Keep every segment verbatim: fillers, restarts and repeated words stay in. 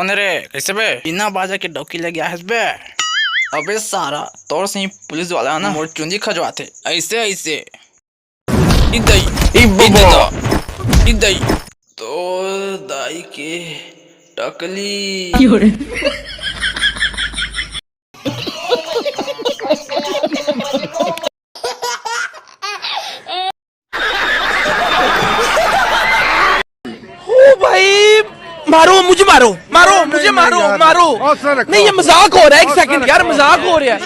अरे रे, कइसे बे? बिना बाजा के डौकी लेगे आए हस बे? अबे सारा, तोर से ही पुलिस वाला ना मोर चुंदी खजवाथे। अइसे, अइसे। Idai, Idai, Idai. तोर दाई के टकली। ओ भाई, मारो, मुझे मारो, मारो, नहीं, मुझे नहीं मारो, यार, मारो। हौसला रखो, नहीं, ये हौसला। मजाक हो रहा है, एक हौसला सेकंड यार, रखो। मजाक हो रहा है।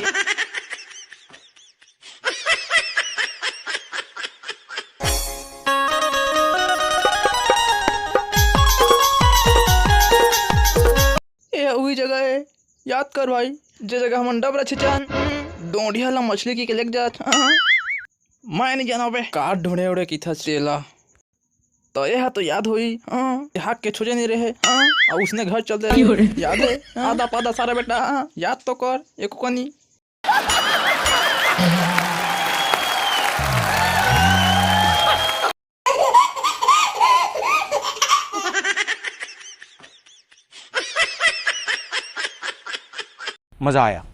ए, वही जगह है, याद कर भाई, जे जगह हमन डबरा छिंचान, डोंडिया ला मछली की के लेके जात। हाँ। मैं नहीं जाना बे, का ढूंढे उड़े की था चेला। तो ये हा तो याद होई, हाँ, ये हाक के छोजे नहीं रहे, हाँ, और उसने घर चल दे रहे, क्यों रे? याद है? हाँ। आधा पाधा सारा बेटा, हाँ, याद तो कर, एको कनी। मजा आया।